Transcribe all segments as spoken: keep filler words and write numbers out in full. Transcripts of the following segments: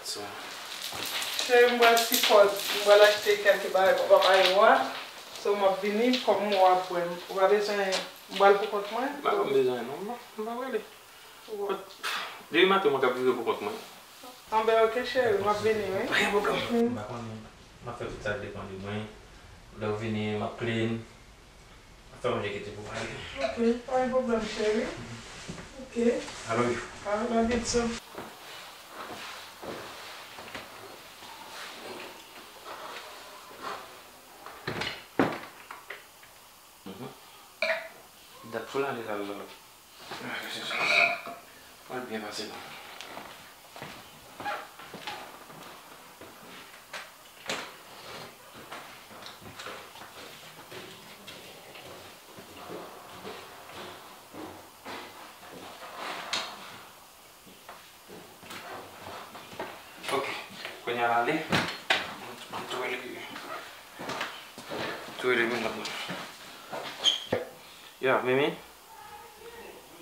Cheri, m pral sipòt, m pral achte kèlke bagay pou papa yo a. So, m ap vini, kòm ou ap wè m, ou pa bezwen, m pral pou kont mwen. M pa bezwen, non, m pa, m pa prale. Depi maten, mwen k ap viv pou kont mwen. Anben, oke, cheri, m ap vini, wi. Pa gen pwoblèm. M pa konnen, m ap fè tout sa k depann de mwen. Lè w vini, m ap clean. Fè manje kite pou mwen ale. Ok, pa gen pwoblèm, cheri. Ok. I love you. I love you too. Mhm. Dat pou l ale la, la. Pral byen pase la. Ok, kounye a l ale. Mwen tou rele, tou rele mennaj mwen. Ya, Mimi.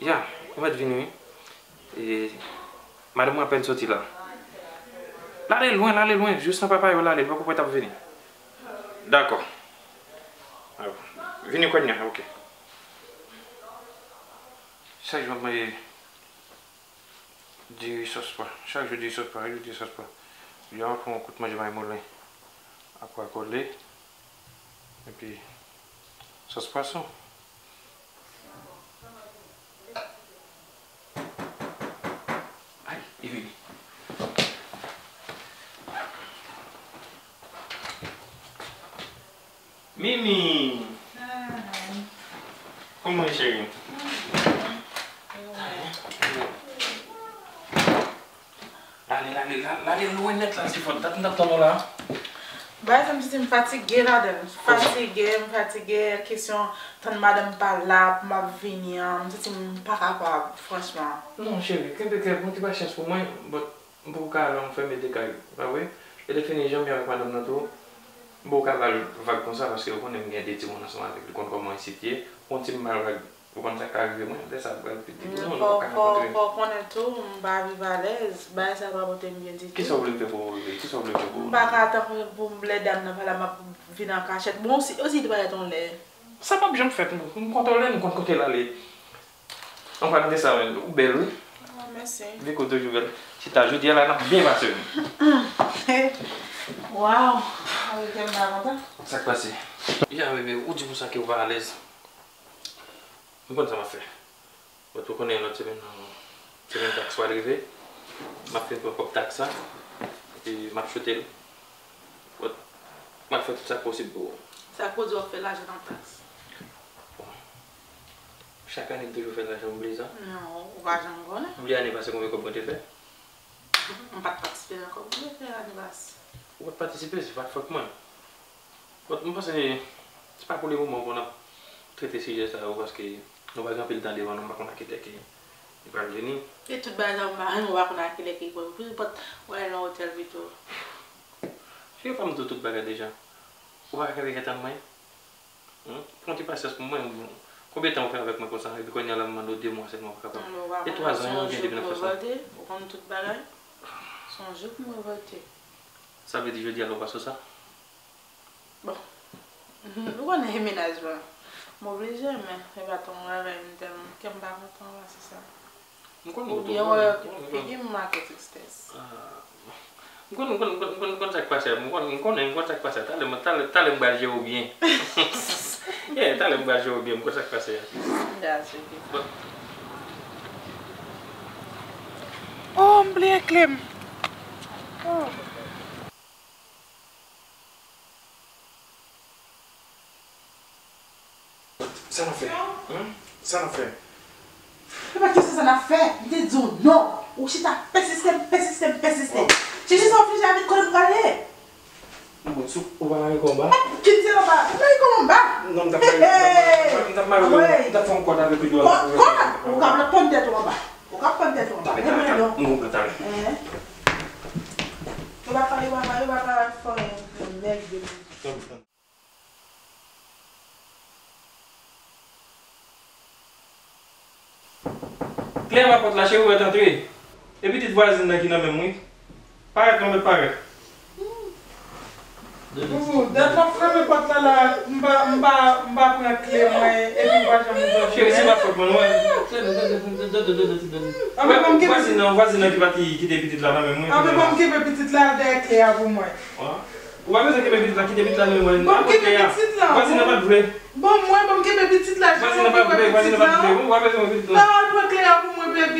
Ya, ou mèt vini, wi. E, madanm mwen apèn soti la. L ale lwen, l ale lwen, jis nan papa yo l ale, l poko prèt ap vini. Dakò. Dakò. Vini kounye a, ok. Chak jou m ap manje diri sòs pwa. Chak jou diri sòs pwa, chak jou diri sòs pwa. Jodi a m ap fè yon kout manje may moulen. Akwa kole. Epi sòs pwason. Ay, li vini. Mimi! Kòman w ye, cheri? Lale, lale, lale, lale lwen nèt la, se fò dat m t ap tann ou la. Bagay sa, m santi m fatige ladan l. Fatige, m fatige, kesyon tann madanm pa la pou m ap vini an, m santi m pa kapab, franchman. Non, cheri, kenbe kè, bon, ti pasyans pou mwen, but m poko ka al anfèmen de kay, pa vre? E lè fini, jan m ye avèk madanm nan tou, m poko ka ba l vag konsa, paske ou konnen m gen de timoun ansanm avèk li, konn kòman isit ye, pou yon ti m ba l vag. Ou konn sa k ka rive mwen, lè sa pral pi di pou nou, nou pap ka rankontre. Fò, fò, fò w konnen tou, m pa viv alèz. Bagay sa pa pote m byen ditou. Kisa w vle m fè pou ou, bebe? Kisa w vle m fè pou ou? M pa ka tankou pou m lè dam nan pa la, m ap vin an kachèt. Bon, si, osi li parèt yon lè. Sa p ap janm fèt, m, m kontwole, m konn kote l ale. An palan de sa, men, ou bèl, wi. Oh, mèsi. Viko toujou bèl. Chita, jodi a la, n ap byen pase, wi. Waw. Mwen te m pa kontan. Sa k pase? Ya, bebe, ou di konsa ke ou pa alèz. M konn sa m ap fè. But ou konnen lòt semèn nan, semèn taks pral rive. M ap fin pran kòb taks la. Epi m ap choute l. But m ap fè tout sa k posib pou ou. Sa k pou di w ap fè lajan nan taks? Bon. Chak ane m toujou fè lajan, ou bliye sa? Non, ou pa janm konnen. Ou bliye ane pase konbyen kòb mwen te fè? M pa t patisipe nan kòb ou te fè ane pase. Ou pa t patisipe, se pa t fòt mwen. But m panse se pa pou le moman pou n ap trete sijè sa yo, paske nou pa gen anpil tan devan nou, m pa konn a kilè ke li pral vini. E tout bagay sa yo, m pa, m pa konn a kilè ke li pral vini, but ou al nan otèl pito. Cheri, pa m di w tout bagay deja. Ou pa ka kenbe kè tann mwen? Hmm? Pran ti pasyans pou mwen. Konbyen tan ou fè avèk mwen konsa? Epi kounye a la, m mande w de mwa sèlman, ou pa kapab. E twa zan, wi, ou gen depi n ap fè sa. Ou konn tout bagay. Se yon jou pou m revòlte. Sa vle di jodi a la ou pa sou sa? Bon. Ou konnen e mennaj mwen. M oblije, men se pa t yon bagay m tèlman, kè m pa kontan pase sa. M konn ou tou, oubyen wè figi m make tristès. Ah, m konn, m konn, m konn, m konn, m konn sa k pase a. M konn, m konnen, m konn sa k pase a. Talè, talè, talè m pral jere w byen. Yeah, talè m pral jere w byen, m konn sa k pase a. That's okay. Bon. Oh, m bliye kle m. Oh. Sa n ap fè? Hein? Sa n ap fè? E pa kesyon sa n ap fè. M te di w non. Ou chita ap pèsiste, m pèsiste, m pèsiste. Chèche sa w fè, chita vin kote m prale. Bon, si w pa lage kò anba. Kite anba. Lage kò anba. Non, m t ap mare, m t ap mare, m t ap fè yon kòd avèk li. Kòd? Ou ka pann tèt ou anba. Ou ka pann tèt ou anba. Talè, talè, talè. M konprann, talè. Hein? Yo pa ka, yo pa ka, yo pa ka fè yon nèg de moun. Klè anba pòt la, cheri, ou mèt antre. E pitit vwazin nan ki nan men m, wi. Parèt non, mèt parèt. Boubou, dat w ap frape pòt la la, m pa, m pa, m pa pran kle mwen, epi w pa janm ouvè. Cheri, se pa fòt mwen, non. Anben, ban m kenbe. Vwazin nan, vwazin nan ki pati kite pitit la nan men mwen. Anben, ban m kenbe pitit la dèyè kle a pou mwen. Ou pa bezwen kenbe pitit la, kite pitit la nan men mwen. Ban m kenbe pitit la. Vwazin nan pa t vle. Ban mwen, ban m kenbe pitit la, jan yo vle wè pitit la. Ou pa bezwen pitit la. Pa al pran kle a pou mwen, baby.